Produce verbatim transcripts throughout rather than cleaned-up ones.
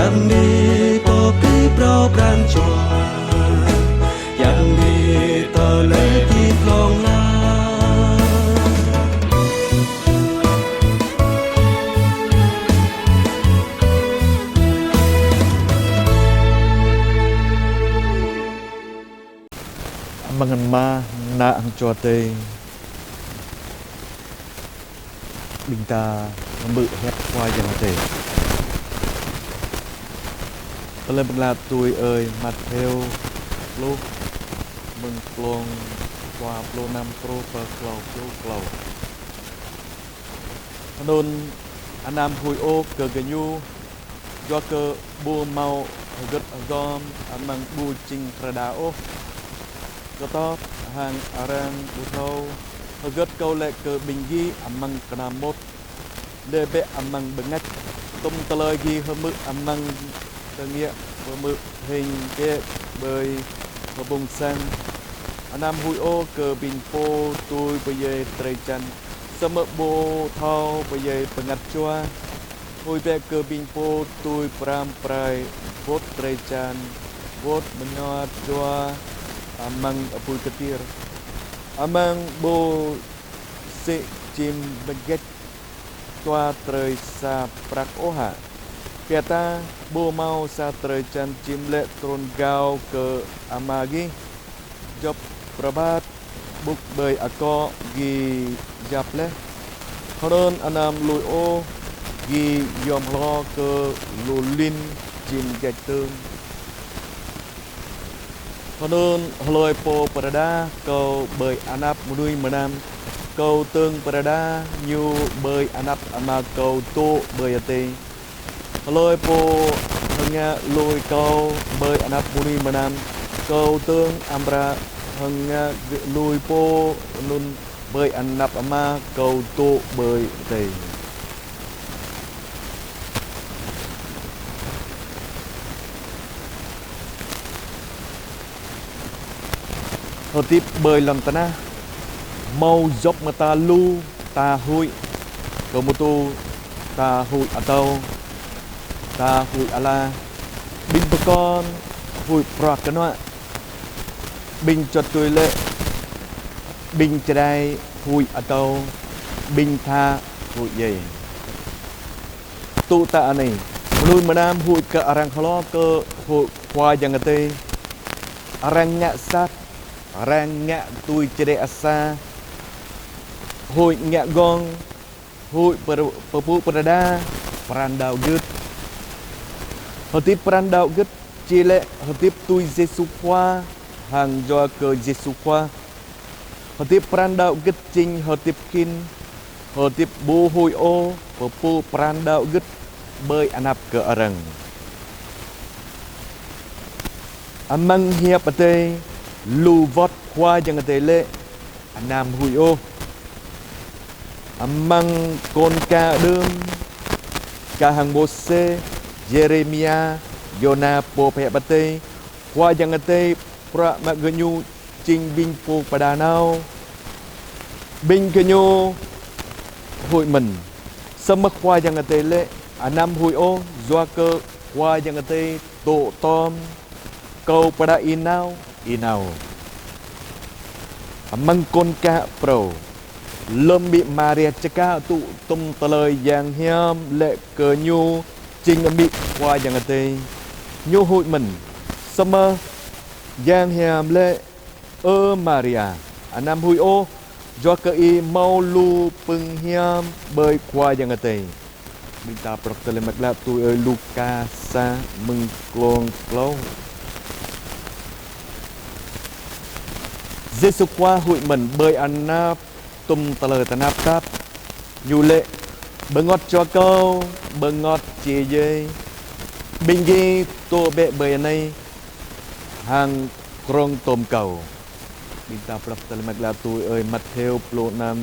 Yang ni pô pơpŭ pran jua, yang ni tơlơi pơpŭ hlŏng lar. Amăng anăn Ama, Ană hăng Jua Adai. Ƀing ta hơmư̆ hiăp Khua Yang Adai. Tơlơi Mơak Klă tui ơi Matthêô pluh, mơ̆ng klông dua pluh năm truh pơ klâo pluh klâo. Anŭn anăm huĭ ôh kơ gơñu, yua kơ ƀu hmâo hơgĕt hơgom amăng ƀu jing pơrơđah ôh. Kơtơ̆p hăng arăng ƀu thâo hơgĕt Kâo laĭ kơ ƀing gih amăng kơnăm mơmŏt, laĭ bĕ amăng bơngač, tŭm tơlơi gih hơmư̆ amăng tơngia pơhmư̆ hing bĕ ƀơi pơbŭng sang. Anăm huĭ ôh kơ ƀing pô tui pơdjai drơi jan, samơ̆ ƀu thâo pơdjai bơngăt jua. Huĭ bĕ kơ ƀing pô tui pơrăm pơrai wơ̆t drơi jan, wơ̆t bơngăt jua amăng apui kơtir, amăng ƀu sĭ čim bơngač jua drơi sa prăk ôh hă? Biă dah ƀu hmâo sa drơi jan čim laĭ trŭn gao kơ Ama gih, djŏp pơrơbat ƀŭk ƀơi akŏ gih yap laih. Hơnŭn anăm lui ôh gih yom hlô kơ lu lin čim gač tơ̆ng. Hơnŭn hlơi pô pơrơđah Kâo ƀơi anăp mơnuih mơnam, Kâo dơ̆ng pơrơđah ñu ƀơi anăp Ama Kâo dŏ ƀơi adai. Hlơi pô hơngă lui Kâo ƀơi anăp mơnuih mơnam, Kâo dơ̆ng amra hơngă lui pô anŭn ƀơi anăp Ama Kâo dŏ ƀơi adai. Hơdip ƀơi lŏn tơnah, hmâo djŏp mơta lu ta huĭ, kơmơtu ta huĭ atâo, ta huĭ ala, ƀing pơkŏn huĭ prăk kơnuă, ƀing čuăt tui lĕ, ƀing čơđai huĭ atâo, ƀing tha huĭ djai. Tŭ ta anai, mơnuih mơnam huĭ kơ arăng hlô kơ huĭ Khua Yang Adai. Arăng ngă sat, arăng ngă tui čơđai asar, huĭ ngă gơ̆ng, huĭ pơ-, pơpŭ pơrơđah, pran đaŏ gưt. Hơdip pran đaŏ gưt či lĕ hơdip tui Yêsu Khua, hăng yua kơ Yêsu Khua. Hơdip pran đaŏ gưt jing hơdip khĭn, hơdip ƀu huĭ ôh, pơpŭ pran đaŏ gưt ƀơi anăp kơ arăng. Amăng hiăp Adai, lu wơ̆t Khua Yang Adai laĭ, anăm huĭ ôh. Amăng Kŏn Ka Đưm, Ka Hăng Môsê, Yêrêmia, Yôna pô pơhiăp Adai, Khua Yang Adai bruă mă gơñu jing ƀing pô pơđar nao. Ƀing gơñu huĭ mơ̆n. Samơ̆ Khua Yang Adai laĭ, anăm huĭ ôh, yua kơ Khua Yang Adai dŏ tŏm. Kâo pơđar ih nao, ih nao. Amăng Kŏn Ka Phrâo, lơ̆m amĭ Maria čơkă tŭ tŭm tơlơi yang hiam laĭ kơ ñu jing amĭ Khua Yang Adai, ñu huĭ mơ̆n. Samơ̆ yang hiam laĭ, Ơ Maria, anăm huĭ ôh, yua kơ ih hmâo lu pơhiam ƀơi Khua Yang Adai. Ƀing ta pơđŏk tơlơi mơak klă tui ơi Luka sa mơ̆ng klông klâo. Yêsu Khua huĭ mơ̆n ƀơi anăp tŭm tơlơi tơnap tap. Ñu laĭ, bơngơ̆t jua Kâo, bơngơ̆t či djai. Ƀing gih dŏ bĕ ƀơi anai, hăng krŏng tŏm Kâo. Ƀing ta pơđŏk tơlơi mơak klă tui ơi Matthêô pluh năm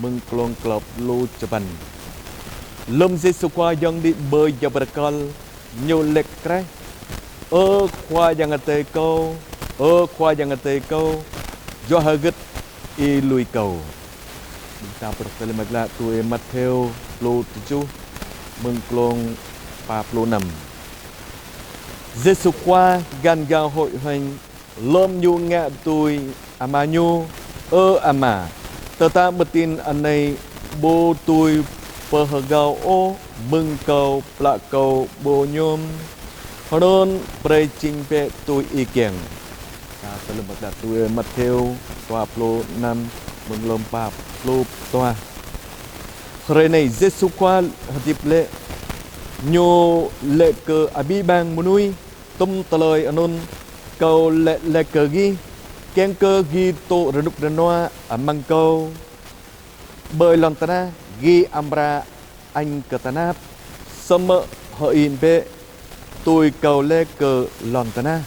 mơ̆ng klông klâo pluh čơpăn. Lơ̆m Yêsu Khua yŏng đĭ ƀơi yap rơkăl, ñu laĭ kraih, Ơ Khua Yang Adai kâo, ơ Khua Yang Adai kâo, yua hơgĕt Ih lui Kâo. Ƀing ta pơđŏk tơlơi mơak klă tui ơi Matthêô pluh tơjuh mơ̆ng klông pă pluh năm. Yêsu Khua găn gao huĭ hêñ, lơm Ñu ngă tui Ama Ñu: Ơ Ama, tơdah mơtin anai ƀu tui pơhơgao ôh, mơ̆ng Kâo, plă Kâo ƀu ñŭm. Hơnŭn brơi jing bĕ tui Ih kiăng. Tơlơi mơak klă tui Matthêô dua pluh năm, mơ̆ng glông pă pluh dua. Hrơi anai Yêsu Khua hơdip lĕ, Ñu laĭ kơ abih bang mơnuih tŭm tơlơi anŭn Kâo laĭ laih kơ gih, kiăng kơ gih dŏ rơnŭk rơnua amăng Kâo. Ƀơi lŏn tơnah gih amra añ kơ tơnap, samơ̆ hơĭn bĕ, tui Kâo laĭ kơ lŏn tơnah.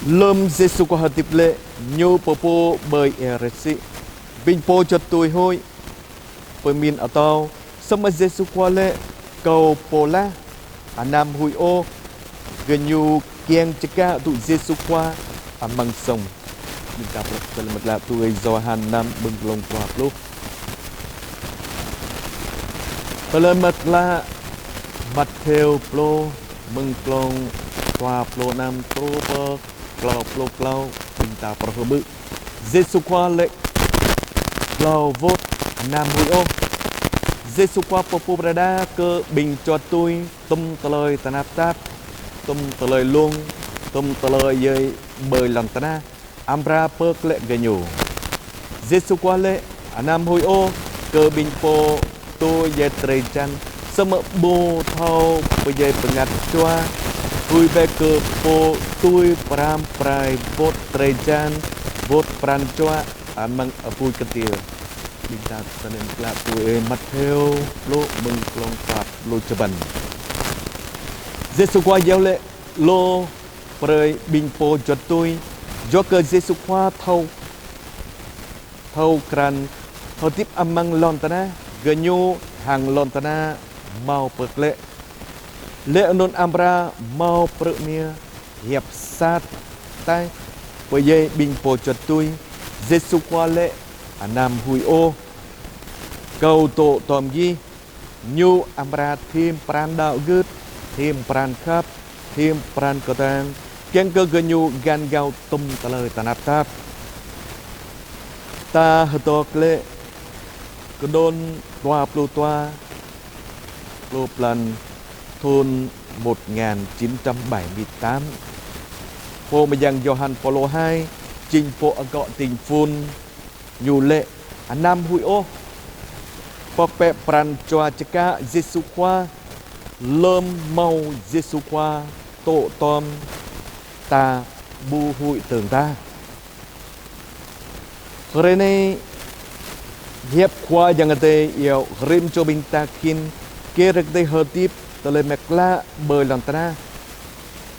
Lơm Yêsu Khua hơdip lĕ, Ñu pơpŭ ƀơi ia rơsĭ. Ƀing pô juăt tui huĭ, pơmĭn atâo. Samơ̆ Yêsu Khua laĭ: Kâo pô lah, anăm huĭ ôh. Gơñu kiăng čơkă tŭ Yêsu Khua amăng sŏng. Ƀing ta pơđŏk Tơlơi Mơak Klă tui Yôhan năm, mơ̆ng glông dua pluh. Tơlơi Mơak Klă Matthêô pluh, mơ̆ng glông dua pluh năm truh pơ klâo pluh klâo. Ƀing ta phrâo hơmư̆. Yêsu Khua laĭ klâo wơ̆t: Anăm huĭ ôh. Yêsu Khua pơpŭ pơrơđah kơ ƀing juăt tui tŭm tơlơi tơnap tap, tŭm tơlơi lông, tŭm tơlơi djai ƀơi lŏn tơnah, amra pơklaih gơñu. Yêsu Khua laĭ: Anăm huĭ ôh kơ ƀing pô tui djai drơi jan, samơ̆ ƀu thâo pơdjai bơngăt jua. Huĭ bĕ kơ pô tui pơrăm pơrai wơ̆t drơi jan, wơ̆t pran jua amăng apui kơtir. Ƀing ta Tơlơi Mơak Klă tui Matthêô pluh, mơ̆ng glông dua pluh čơpăn. Yêsu Khua iâu laĭ lu brơi ƀing pô juăt tui, yua kơ Yêsu Khua thâo, thâo krăn hơdip amăng lŏn tơnah, gơñu hăng lŏn tơnah hmâo pơklaih. Laih anŭn amra hmâo prơ̆ mia hiăp sat taih pơdjai ƀing pô juăt tui. Yêsu Khua laĭ: Anăm huĭ ôh. Kâo dŏ tom gih. Ñu amra thim pran đaŏ gưt, thim pran khăp, thim pran kơtang, kiăng kơ gơñu găn gao tŭm tơlơi tơnap tap. Ta hơdơr glaĭ kơ đưm dua pluh dua, pluh blan thun một ngàn chín trăm bảy mươi tám. Pô mơyang Yôhan Pôlô hai, jing pô akŏ ding phun, ñu laĭ: Anăm huĭ ôh. Pŏk bĕ pran jua čơkă Yêsu Khua, lơm hmâo Yêsu Khua dŏ tom, ta ƀu huĭ dơ̆ng tah. Hrơi anai, hiăp Khua Yang Adai iâu rĭm čô ƀing ta khĭn, kơ rơ̆k tơlơi hơdip, tơlơi mơak klă ƀơi lŏn tơnah.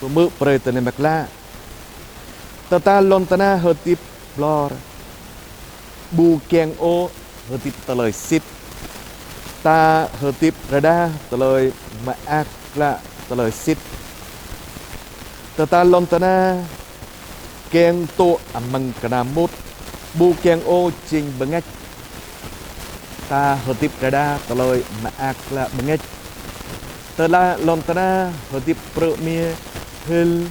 Pơhmư̆ brơi tơlơi mơak klă. Tơdah lŏn tơnah hơdip ƀlŏr, ƀu kiăng ôh hơdip tơlơi sĭt. Ta hơdip rơđah tơlơi mơak klă tơlơi sĭt. Tơdah lŏn tơnah kiăng dŏ amăng kơnam mŭt, ƀu kiăng ôh jing bơngač. Ta hơdip rơđah tơlơi mơak klă bơngač. Tơdah lŏn tơnah hơdip prơ̆ mia hil,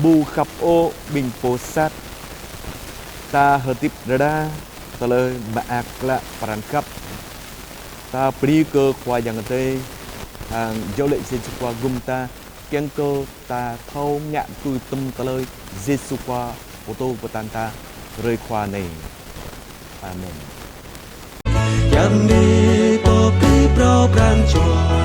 ƀu khăp ôh ƀing pô sat. Ta hơdip rơđah tơlơi mơak klă pran khăp. Ta bơni kơ Khua Yang Adai, hăng iâu laĭ Yêsu Khua gum ta, kiăng kơ ta thâo ngă tui tŭm tơlơi Yêsu Khua pơtô pơtăn ta hrơi Khua anai. Amen. Yam ni pô pơpŭ pran jua,